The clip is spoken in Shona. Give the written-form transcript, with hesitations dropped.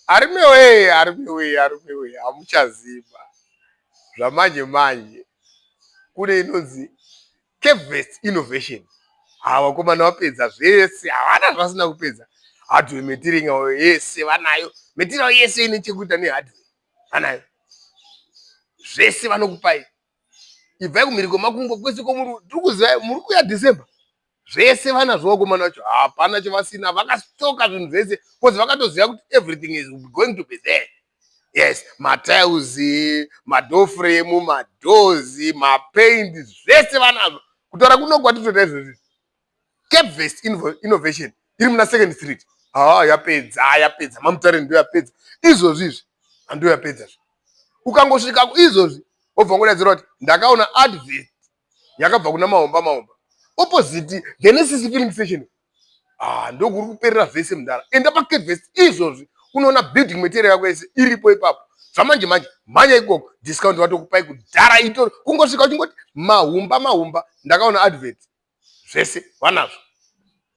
Arume wee, arume wee, arume wee, hamuchaziva zvamanje manje. Kune inonzi Capvest Innovation. Ha, vakomana vapedza zvese, havana zvavasina kupedza. Hardware material yese vanayo, material yese ine chekuita nehardware vanayo, zvese vanokupai. Ibvai kumhiri kwemakungwa kwese kwomuri, tiri kuziva muri kuya December. Zvese vanazvo vakomana vacho, hapana chavasina. Vakastoka zvinhu zvese because vakatoziva kuti everything is going to be there. Yes, matiles, madoor frame, madoors, mapaint, zvese vanazvo. Kutaura kuno kwatitoita izvozvi, Capvest Innovation iri muna Second Street. Ha, yapedza, yapedza. Mamutare ndo yapedza izvozvi izvi, hando yapedza. Ukangosvikako izvozvi, wobva ngodaidzira kuti ndakaona advert yakabva kuna Mahomba Mahomba, opposite Genesis filling station. Ah, ndokuri kuperera zvese mudara. Enda paCapvest izvozvi, unoona building material yako yese iripo ipapo zvamanje manje. Mhanya ikoko, discount vatokupai kudhara. Itori kungosvika uchingoti, "Mahumba Mahumba, ndakaona advert," zvese vanazvo.